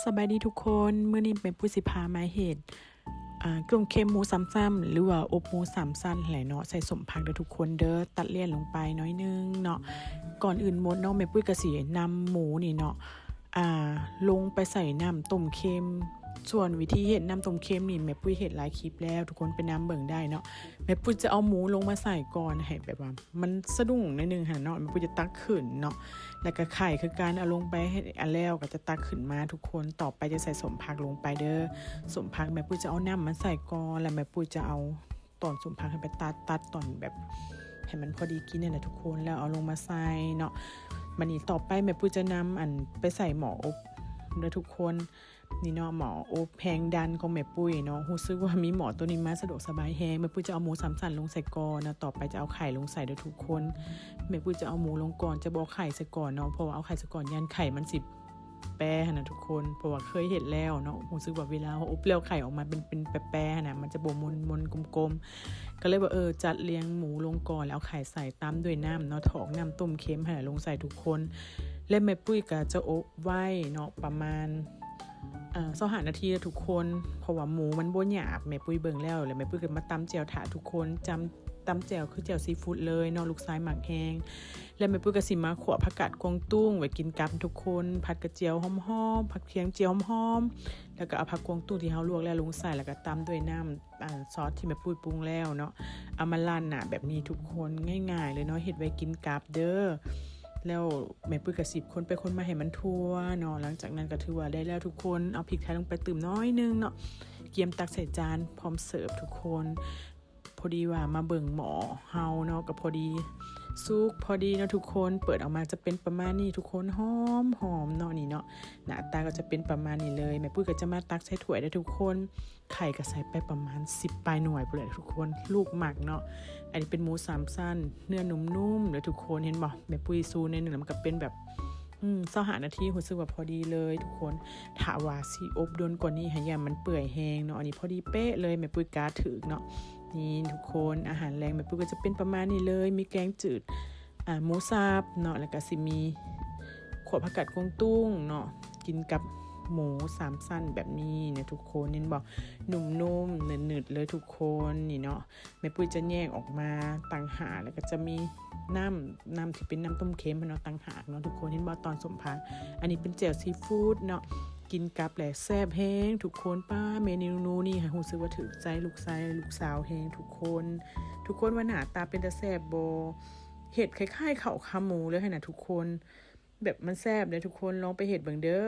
ສະບາຍດີທຸກຄົນ, ມື້ນີ້ແມ່ປຸ້ຍຊິພາມາເຮັດ ອ່າ ຕົ້ມເຄັມໝູສາມຊັ້ນ ຫຼືວ່າອົບໝູສາມຊັ້ນຫັ້ນແຫຼະເນາະ, ໃສ່ສົ້ມຜັກເດີທຸກຄົນເດີ, ຕັດລຽນລົງໄປໜ້ອຍໜຶ່ງເນາະ. ກ່ອນອື່ນໝົດເນາະ ແມ່ປຸ້ຍກໍຊິນຳໝູນີ້ເນາະ ອ່າ ລົງໄປໃສ່ນ້ຳຕົ້ມເຄັມ. ສ່ວນວິທີເຮັດນ້ຳຕົ້ມເຄັມນີ້ ແມ່ປຸ້ຍເຮັດຫຼາຍຄລິບແລ້ວ, ທຸກຄົນໄປນຳເບິ່ງໄດ້ເນາະ. ແມ່ປຸ້ຍຈະເອົາໝູລົງມາໃສ່ກ່ອນ ໃຫ້ແບບວ່າ ມັນສະດຸ້ງໜ້ອຍໜຶ່ງຫັ້ນເນາະ, ແມ່ປຸ້ຍຈະຕັກຂຶ້ນເນາະ, ແລ້ວກໍໄຂ່ຄືກັນ ເອົາລົງໄປໃຫ້ ອັນແລ້ວກໍຈະຕັກຂຶ້ນມາທຸກຄົນ. ຕໍ່ໄປຈະໃສ່ສົ້ມຜັກລົງໄປເດີ. ສົ້ມຜັກແມ່ປຸ້ຍຈະເອົານ້ຳມາໃສ່ກ່ອນ ແລ້ວແມ່ປຸ້ຍຈະເອົາຕອນສົ້ມຜັກຫັ້ນໄປຕັດ ຕັດຕອນແບບໃຫ້ມັນພໍດີກິນຫັ້ນນະທຸກຄົນ, ແລ້ວເອົາລົງມາໃສ່ເນາະ. ບາດນີ້ຕໍ່ໄປແມ່ປຸ້ຍຈະນຳ ອັນ ໄປໃສ່ໝໍ້ອົບເດີທຸກຄົນ. ນີ້ເນາະ ໝໍ້ອົບແຮງດັນຂອງແມ່ປຸ້ຍເນາະ, ຮູ້ສຶກວ່າມີໝໍ້ໂຕນີ້ມາສະດວກສະບາຍແຮງ. ແມ່ປຸ້ຍຈະເອົາໝູສາມຊັ້ນລົງໃສ່ກ່ອນເນາະ, ຕໍ່ໄປຈະເອົາໄຂ່ລົງໃສ່ເດີທຸກຄົນ. ແມ່ປຸ້ຍຈະເອົາໝູລົງກ່ອນ ຈະບໍ່ເອົາໄຂ່ໃສ່ກ່ອນເນາະ, ເພາະວ່າເອົາໄຂ່ໃສ່ກ່ອນຢ້ານໄຂ່ມັນຊິແປຫັ້ນນະທຸກຄົນ, ເພາະວ່າເຄີຍເຮັດແລ້ວເນາະ, ຮູ້ສຶກວ່າເວລາເຮົາອົບແລ້ວໄຂ່ອອກມາເປັນ ເປັນແປໆຫັ້ນນະ ມັນຈະບໍ່ມົນໆກົມໆ. ກໍເລີຍວ່າ ເອີ ຈັດລຽງໝູລົງກ່ອນ ແລ້ວເອົາໄຂ່ໃສ່ ຕາມດ້ວຍນ້ຳເນາະ, ຖອກນ້ຳຕົ້ມເຄັມຫັ້ນລະລົງໃສ່ທຸກຄົນ. ແລະແມ່ປຸ້ຍກໍຈະອົບໄວ້ເນາະ ປະມານ ເອີ ຊາວຫ້ານາທີເດີທຸກຄົນ, ເພາະວ່າໝູມັນບໍ່ຫຍາບ. ແມ່ປຸ້ຍເບິ່ງແລ້ວ ແລ້ວແມ່ປຸ້ຍກໍມາຕຳແຈ່ວຖ້າທຸກຄົນ, ຕຳ ຕຳແຈ່ວຄືແຈ່ວຊີຟູດເລີຍເນາະ, ລູກຊາຍມັກແຮງ. ແລ້ວແມ່ປຸ້ຍກໍຊິມາຂົ້ວຜັກກາດກວາງຕຸ້ງໄວ້ກິນກັບທຸກຄົນ, ຜັດກະຈຽວຫອມໆ ຜັກທຽມຈຽວຫອມໆ, ແລ້ວກໍເອົາຜັກກວາງຕຸ້ງທີ່ເຮົາລວກແລ້ວລົງໃສ່, ແລ້ວກໍຕຳດ້ວຍນ້ຳ ອ່າ ຊອດທີ່ແມ່ປຸ້ຍປຸງແລ້ວເນາະ, ເອົາມາລາດໜ້າແບບນີ້ທຸກຄົນ, ງ່າຍໆເລີຍເນາະ, ເຮັດໄວ້ກິນກັບເດີ. ແລ້ວແມ່ປຸ້ຍກໍສິບຄົນໄປຄົນມາໃຫ້ມັນທົ່ວເນາະ, ຫຼັງຈາກນັ້ນກໍຖືວ່າໄດ້ແລ້ວທຸກຄົນ. ເອົາພິກໄທລົງໄປຕື່ມໜ້ອຍໜຶ່ງເນາະ, ກຽມຕັກໃສ່ຈານພ້ອມເສີບທຸກຄົນ. ພໍດີວ່າມາເບິ່ງໝໍ້ເຮົາເນາະ ກໍພໍດີສຸກພໍດີເນາະທຸກຄົນ, ເປີດອອກມາຈະເປັນປະມານນີ້ທຸກຄົນ, ຫອມໆເນາະ. ນີ້ເນາະ ໜ້າຕາກໍຈະເປັນປະມານນີ້ເລີຍ. ແມ່ປຸ້ຍກໍຈະມາຕັກໃສ່ຖ້ວຍເດີທຸກຄົນ. ໄຂ່ກໍໃສ່ໄປປະມານສິບປາຍໜ່ວຍພຸ້ນແຫຼະທຸກຄົນ, ລູກມັກເນາະ. ອັນນີ້ເປັນໝູສາມຊັ້ນ ເນື້ອນຸ້ມໆເດີທຸກຄົນ, ເຫັນບໍ່? ແມ່ປຸ້ຍຊູໜ້ອຍໜຶ່ງ ແລ້ວມັນກໍເປັນແບບ ອືມ ຊາວຫ້ານາທີ ຮູ້ສຶກວ່າພໍດີເລີຍທຸກຄົນ. ຖ້າວ່າຊິອົບດົນກວ່ານີ້ຫັ້ນ ຢ້ານມັນເປື່ອຍແຮງເນາະ, ອັນນີ້ພໍດີເປະເລີຍ, ແມ່ປຸ້ຍກາຖືກເນາະ. ນີ້ທຸກຄົນ, ອາຫານແລງແມ່ປຸ້ຍກໍຈະເປັນປະມານນີ້ເລີຍ, ມີແກງຈືດ ອ່າ ໝູສັບເນາະ, ແລ້ວກໍຊິມີຂົ້ວຜັກກາດກວາງຕຸ້ງເນາະ ກິນກັບໝູສາມຊັ້ນແບບນີ້ນະທຸກຄົນ, ເຫັນບໍ່? ນຸ້ມໆ ໜືດໆເລີຍທຸກຄົນ. ນີ້ເນາະ ແມ່ປຸ້ຍຈະແຍກອອກມາຕ່າງຫາກ, ແລ້ວກໍຈະມີນ້ຳ ນ້ຳທີ່ເປັນນ້ຳຕົ້ມເຄັມເນາະ ຕ່າງຫາກເນາະທຸກຄົນ. ເຫັນບໍ່? ຕອນສົ້ມຜັກ. ອັນນີ້ເປັນແຈ່ວຊີຟູດເນາະ, ກິນກັບແຫຼະແຊບແຮງທຸກຄົນ. ປ້າ ເມນູນີ້ຫັ້ນ ຮູ້ສຶກວ່າຖືກໃຈລູກຊາຍລູກສາວແຮງທຸກຄົນ. ທຸກຄົນວ່າໜ້າຕາເປັນຕາແຊບບໍ່? ເຮັດຄ້າຍໆເຂົ້າຂາໝູເລີຍຫັ້ນນະທຸກຄົນ. ແບບມັນແຊບເດ້ທຸກຄົນ, ລອງໄປເຮັດເບິ່ງເດີ.